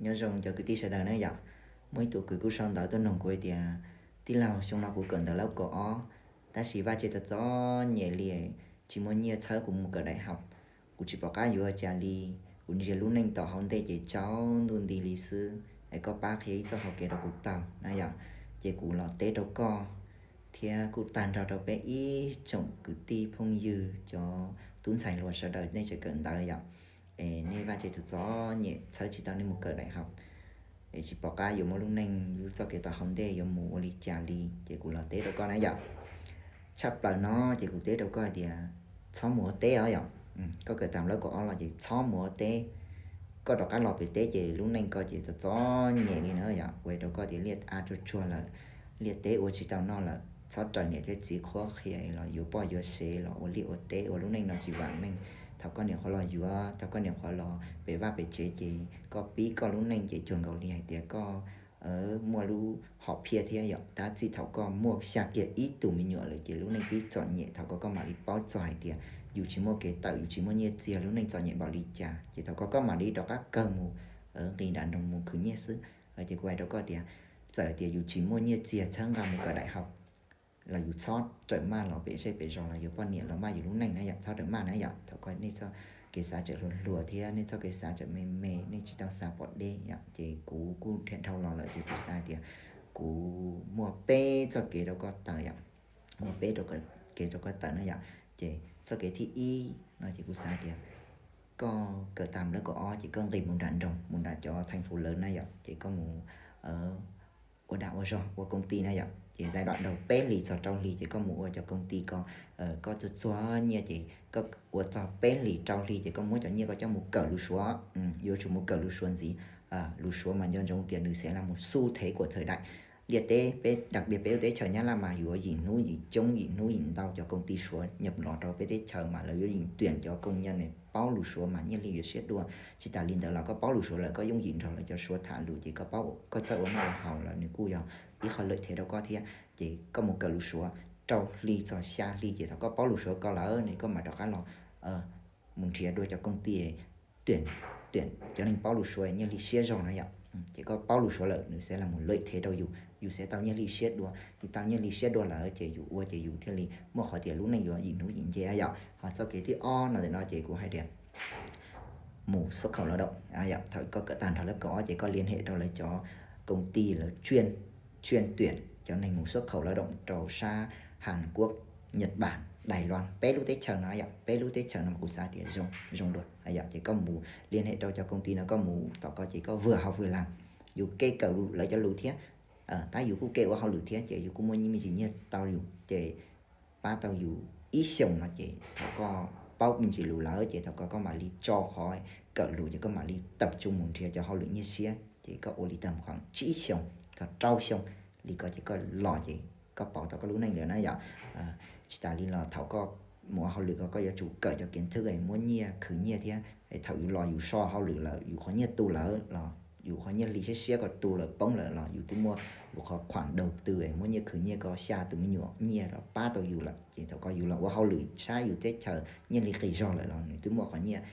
Nyob zoo cov kwv tij sawv daws na yom. Muaj ib tug kwv kuj sau ntawv tuaj nug kuv hais tias, tij laug, xyoo no kuv kawm ntawv lab kaum ob, tab sis vaj tse txom txom nyem li, tsis muaj nyiaj txhawb kuv mus kawm daim hauv. Kuv tsis pom qab yuav ua cas li, kuv ntsia lub neej tom hauv ntej ces tsaus ntuj nti li xwb, es koj pab qhia ib txoj hau kev rau kuv tau na yom. Ces kuv los teb rau koj thiab kuj tag nrho rau peb ib tsoom kwv tij phooj ywg cov tub ntxhais hluas sawv daws nej tseem kawm ntawv yom. Es nej vaj tse txom txom nyem txhawb tsis tau nej mus kawm daim hauv, es tsis pom qab yuav muaj lub neej lub txoj kev tom hauv ntej yuav mus ua li cas li, ces kuv los teb rau koj na yom. Tshaj plaws no ces kuv teb rau koj hais tias txhob mus ua teb os yom. Koj kawm tas lab kaum ob los ces txhob mus ua teb. Koj rov qab los pem teb ces lub neej koj ces txom txom nyem li na yom. Kuv hais rau koj tias liaj a tsuag tsuag lawm, liaj teb ua tsis tau noj lawm, txhob raws niam thiab txiv qhuab qhia los yuav poj yuav sev los ua liaj ua teb ua lub neej no tsis vam meej. Thaum koj niam qhuav los yuav, thaum koj niam qhuav los pem vaj pem tsev ces koj pib koj lub neej ces cuag nkaus li hais tias koj muaj lub hom phiaj thiab yom. Tab txij thaum koj muaj xya kiag ib tug me nyuam lawm ces lub neej pib txom nyem, thaum koj koj mam li paub txog hais tias yus tsis muaj kev tawm, yus tsis muaj nyiaj txiag, lub neej txom nyem npaum li cas, ces thaum koj koj mam li rov qab kawg mus nqis nram nroog mus khwv nyiaj xwb. Ces kuv hais rau koj tias txawm tias yus tsis muaj nyiaj txiag txhawb nqa mus kawm daim hauv los yus txhob rawm maj los pem zej pem zos los yuav poj niam los maj yus lub neej na yom, txhob rawm maj na yom. Thaum koj nej txoj kev xav tseem hluas hluas thiab nej txoj kev xav tseem me me, nej tsis tau xav pom deb yom. Ces kuv kuj dhia dhau los lawm ces kuv xav tias kuv muaj peb txoj kev rau koj tawm yom, muaj peb kev rau koj tawm na yom. Ces txoj kev thib ib no ces kuv xav tias koj kawm tas lab kaum ob ces koj nqis mus nram nroog, mus nram cov theej fuv lawv na yom, ces koj mus ua dag ua zog ua koob tij na yom. Ces zais dam daug peb hlis txog rau hli ces koj mus ua cov koob tij ko, koj txuag txuag nyiaj ces koj ua txog peb hlis rau hli ces koj muab cov nyiaj koj coj mus kawm lus Suav, yuav tsum mus kawm lus Suav ntxiv. Lus Suav mas nco ntsoov tias nws xav lam mus xu thev kuam thawm daim. Liaj teb peb dak pias peb lub teb chaws Nyab Laj mas yuav yim hnub yim coob yim hnub yim ntau cov koob tij Suav nyam los rau peb teb chaws mas lawv yuav yim tuam cov koob nyaj ne paub lus Suav mas nyiaj hli yuav siab dua. Tsis tas li ntawd los koj paub lus Suav lawm koj yooj yim nrog lawv cov Suav tham lus ces koj txawj ua noj ua haus lawm nws kuj yog ib qho lawm thev rau koj thiab. Ces koj mus kawm lus Suav rau hli txog xya hli ces thaum koj paub lus Suav ko lawm ne koj mam rov qab los mus nrhiav dua cov koob tij tuam cov neeg paub lus Suav nyiaj hli siab zog na yom. Ces koj paub lus Suav lawm nws xav lam mus lawm thev rau yus, yus xav tau nyiaj hli siab dua, yus tau nyiaj hli siab dua lawm ces yus ua ces yus thiaj li muaj qhov tias lub neej yuav yim hnub yim nce yom. Ho txoj kev thib ob no ntawm no ces kuv hais tias mus xuất khẩu lao động. Thaum koj kawm tag nrho lab kaum ob ces koj liên hệ rau lawv cov koob tij lawv chuyên tuyển cov neeg mus xuất khẩu lao động rau sab Hàn Quốc, Nhật Bản, Đài Loan, peb lub teb chaws no yom, peb lub teb chaws no kuv xav tias zoo dua yom. Ces koj mus liên hệ rau cov koob tij no koj mus tom ko ces koj vừa học vừa làm, yus kev kawm lawv cov lus thiab, tab yus kuj kev ua hauj lwm thiab ces yus kuj muaj me ntsis nyiaj tau yus ces pab tau yus ib xyoos no ces thaum koj paub me ntsis lus lawm ces thaum koj koj mam li tso qhov kawm lus ces koj mam li tập trung mus nrhiav cov hauj lwm nyiaj siab ces koj ua li tau khoảng tsib xyoos txog rau xyoo li ko ces koj los ces koj pauv tau koj lub neej lawm na yom. Tsis tas li los thaum koj mus ua hauj lwm ko koj yuav tsum kawm cov kiến thức muab nyiaj khwv nyiaj thiab. Thaum yus los yus so hauj lwm lawm yus qhov nyiaj tu lawm los yus qhov nyiaj hli siab siab ko tu lawm poob lawm los yus twb muaj yus qhov khoản đầu tư muab nyiaj khwv nyiaj ko xya tus me nyuam nyiaj los pab tau yus lawm ces thaum ko yus los ua hauj lwm sab yus teb chaws nyiaj hli qis zog lawm los nws twb muaj qhov nyiaj,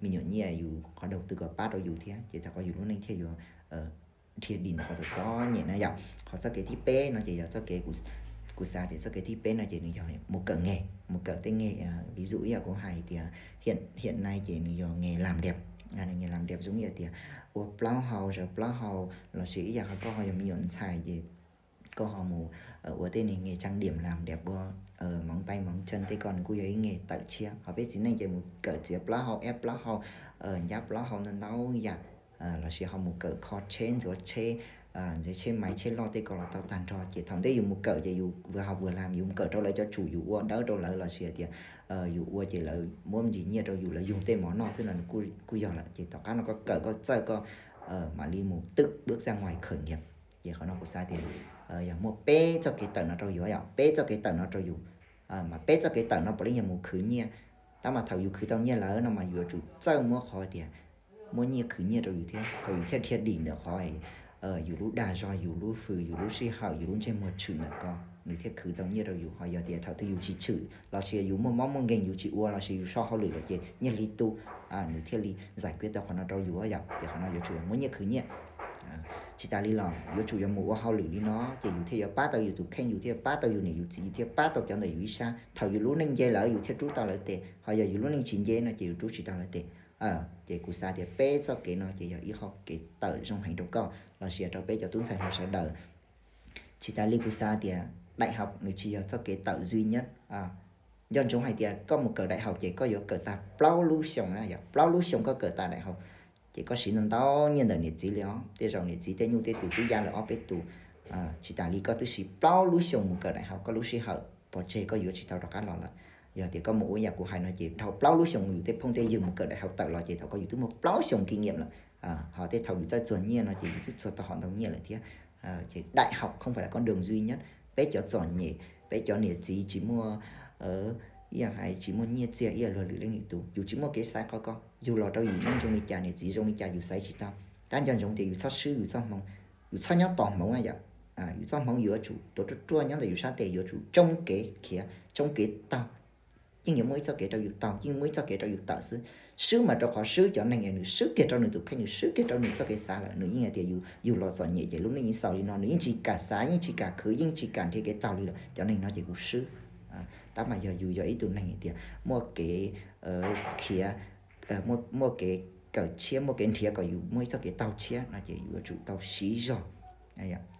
me nyuam nyiaj yus qhov đầu tư ko pab rau yus thiab ces thaum ko yus lub neej thiaj yuav dhia dim ntawm qhov txom txom nyem na yom. Qhov txoj kev thib peb no ces yog txoj kev kuv xav tias txoj kev thib peb no ces nws yog mus kawm nghề, mus kawm tej nghề, ví dụ ib yam kuv hais tias hiện nay ces nws yog nghề làm đẹp. Nghề làm đẹp zoo ib yam tias ua plaub hau zaws plaub hau lossis ib yam ho koj ho yog me nyuam ntxhais ces koj ho mus ua tej nghề trang điểm làm đẹp ua móng tay móng chân tej ko nws kuj yog ib nghề tawm tshiab. Ho peb txiv neej ces mus kawm txiav plaub hau, eb plaub hau, ncab plaub hau ntau ntau yam, lossis ho mus kawm kho tsheb ntxuav tsheb, ntxuav tsheb maiv tsheb loj tej ko los tau tag nrho ces thaum ntej yus mus kawm ces yus vừa học vừa làm, yus mus kawm rau lawv cov tsum, yus ua dawb rau lawv lossis tias yus ua ces lawv muab me ntsis nyiaj rau yus, lawv yug tej mov noj xwb no nws kuj yog lawm. Ces tom qab no koj kawm koj txawj koj mam li mus tự bước ra ngoài khởi nghiệp. Ces qhov no kuv xav tias yog muaj peb txoj kev tawm no rau yus yom, peb txoj kev tawm no rau yus. Mas peb txoj kev tawm no puav leej yog mus khwv nyiaj, tab mas thaum yus khwv tau nyiaj lawm no mas yus yuav tsum txawj muab qhov tias muab nyiaj khwv nyiaj rau yus thiab kom yus thiaj dhia dim ntawm qhov yus lub dag zog, yus lub hws, yus lub sij hawm, yus lub ntsej muag tshwm ntawm ko. nws thiaj khwv tau nyiaj rau yus. Ho yog tias thaum twg yus tsis tshwm los sis yus muaj mob muaj nkeeg yus tsis ua los sis yus so hauj lwm lawm ces nyiaj hli tu, nws thiaj li zais kiab tau qhov no rau yus yom. Ces qhov no yuav tsum yog muaj nyiaj khwv nyiaj. Tsis tas li los yuav tsum yuav mus ua hauj lwm li no ces yus thiaj yuav pab tau yus tus kheej, yus thiaj pab tau yus niam yus txiv, yus thiaj pab tau cov ntawm yus ib sab. Thaum yus lub neej nce lawm yus thiaj rub tau lawv tes, ho yog yus lub neej tsis nce no ces yus rub tsis tau lawv tes. Ces kuv xav tias peb txoj kev no ces yog ib qho kev tawm zoo heev rau koj los sis rau peb cov tub ntxhais hluas sawv daws. Tsis tas li kuv xav tias đại học nws tsis yog txoj kev tawm duy nhất. Nco ntsoov hais tias koj mus kawm đại học ces koj yuav kawm tag plaub lub xyoo na yom, plaub lub xyoo koj kawm tag đại học ces koj siv ntau ntau nyiaj ntawm niam txiv li os, tej zaum niam txiv tej nyuj tej twm twb ya lawm ob peb tus. Tsis tas li koj twb siv plaub lub xyoo mus kawm đại học, koj lub sij hawm pov tseg koj yuav tsis tau rov qab los lawm. Yog tias koj mus ua yam kuv hais no ces dhau plaub lub xyoo yus tej phooj tej ywg mus kawm đại học tawm los ces thaum koj yus twb muaj plaub xyoo kinh nghiệm lawm. Ho tej thaum yus txawj txuag nyiaj no ces yus twb txuag tau hom ntau nyiaj lawm thiab. Ces đại học không phải là con đường duy nhất. Peb cov txom nyem, peb cov niam txiv tsis muaj, ib yam hais tsis muaj nyiaj txiag ib yam luag lwm leej lwm tus, yus tsis muaj kev xaiv qhov ko. Yus los rau yim neej zoo li cas, niam txiv zoo li cas yus xaiv tsis tau. Tab nco ntsoov tias yus txhob swb yus txoj hmoov, yus txhob nyob tos hmoov yom. Yus txoj hmoov yuav tsum tuav ruaj ruaj nyob ntawm yus sab tes, yuav tsum tsoob kev khiav, tsoob kev taug. Yeej yuav muaj ib txoj kev rau yus taug, yeej muaj ib txoj kev rau yus tawm xwb. Swb mas rau qhov swb cov neeg es nws swb kiag rau nws tus kheej, nws swb kiag rau nws txoj kev xav lawm, nws yeej hais tias yus, yus los txom nyem ces lub neej yeej xaus li no, nws yeej tsis kam xav, yeej tsis kam khwv, yeej tsis kam nrhiav kev taug li lawm, cov neeg no ces kuv swb. Tab mas yog yus yog ib tug neeg hais tias muaj kev khiav, muaj kev kawm tshiab, muaj kev nrhiav kom yus muaj ib txoj kev taug tshiab no ces yus yuav tsum tau siv zog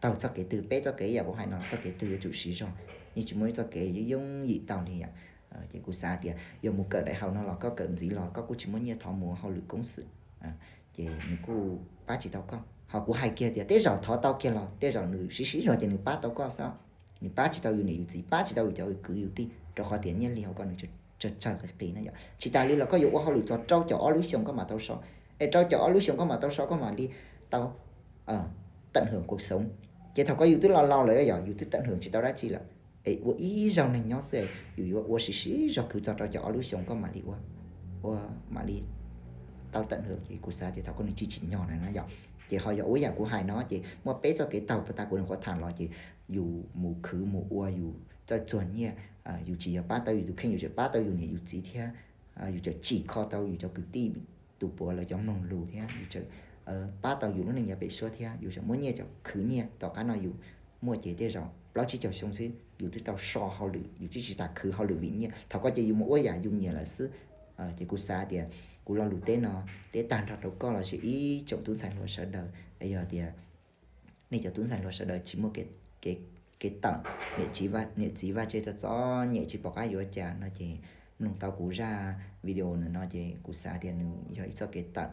taug txoj kev twg, peb txoj kev yam kuv hais no, txoj kev twg yuav tsum siv zog, yeej tsis muaj ib txoj kev yooj yooj yim taug li yom. Ces kuv xav tias yog mus kawm đại học no los koj kawm ntxiv los koj kuj tsis muaj nyiaj thov mus hauj lwm koob xwm, ces nws kuj pab tsis tau koj. Ho kuv hais kiag tias tej zaum thov tau kiag los tej zaum nws siv siv zog ces nws pab tau koj xwb. Nws pab tsis tau yus niam yus txiv, pab tsis tau yus cov kwv yus tij, rau qhov tias nyiaj hli hauv ko nws tsawg tsawg qis qis na yom. Tsis tas li los koj yuav ua hauj lwm txog rau caum ob lub xyoo koj mam tau so, es rau caum ob lub xyoo koj mam tau so koj mam li tau tận hưởng cuộc sống. Ces thaum koj yus twb laus laus lawm yom, yus twb tận hưởng tsis tau dab tsi lawm, es ua ib zaug neeg nyob xwb, yus yuav ua siv siv zog khwv txog rau caum ob lub xyoo koj mam li ua, ua mam li tau tận hưởng ces kuv xav tias thaum koj nws tsis tsim nyog na yom. Ces ho yog ua yam kuv hais no ces muaj peb txoj kev taug puas tas kuv nws qhuav tham los ces yus mus khwv mus ua yus txawj txuag nyiaj, yus tsis yog pab tau yus tus kheej, yus tseem pab tau yus niam yus txiv thiab, yus tseem tsim kho tau yus cov kwv tij tus puav lawv cov mloog lus thiab yus tseem pab tau yus lub neej yav pem suab thiab yus tseem muaj nyiaj cov khwv nyiaj. Tom qab no yus muaj ces tej zaum plaub tsib caug xyoo xwb yus twb tau so hauj lwm, yus twb tsis tas khwv hauj lwm vim nyiaj. Thaum ko ces yus mus ua yam yus nyiam lawm xwb. Ces kuv xav tias kuv lo lus teb no teb tag nrho rau koj los sis ib tsoom tub ntxhais hluas sawv daws, yog tias nej cov tub ntxhais hluas sawv daws tsis muaj kev tawm, niam txiv vaj tse txom txom nyem tsis pom qab yuav cas no ces mloog tau kuv zaj video ntawm no ces kuv xav tias nws yog ib txoj kev tawm.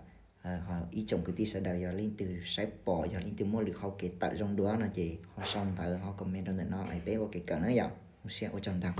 Ho ib tsoom kwv tij sawv daws yog leej twg saib pom, yog leej twg muaj lwm hau kev tawm zoo dua no ces ho sau ntawv ho comment rau ntawm no es peb ua kev kawm na yom. Zoo siab ua tsaug ntau.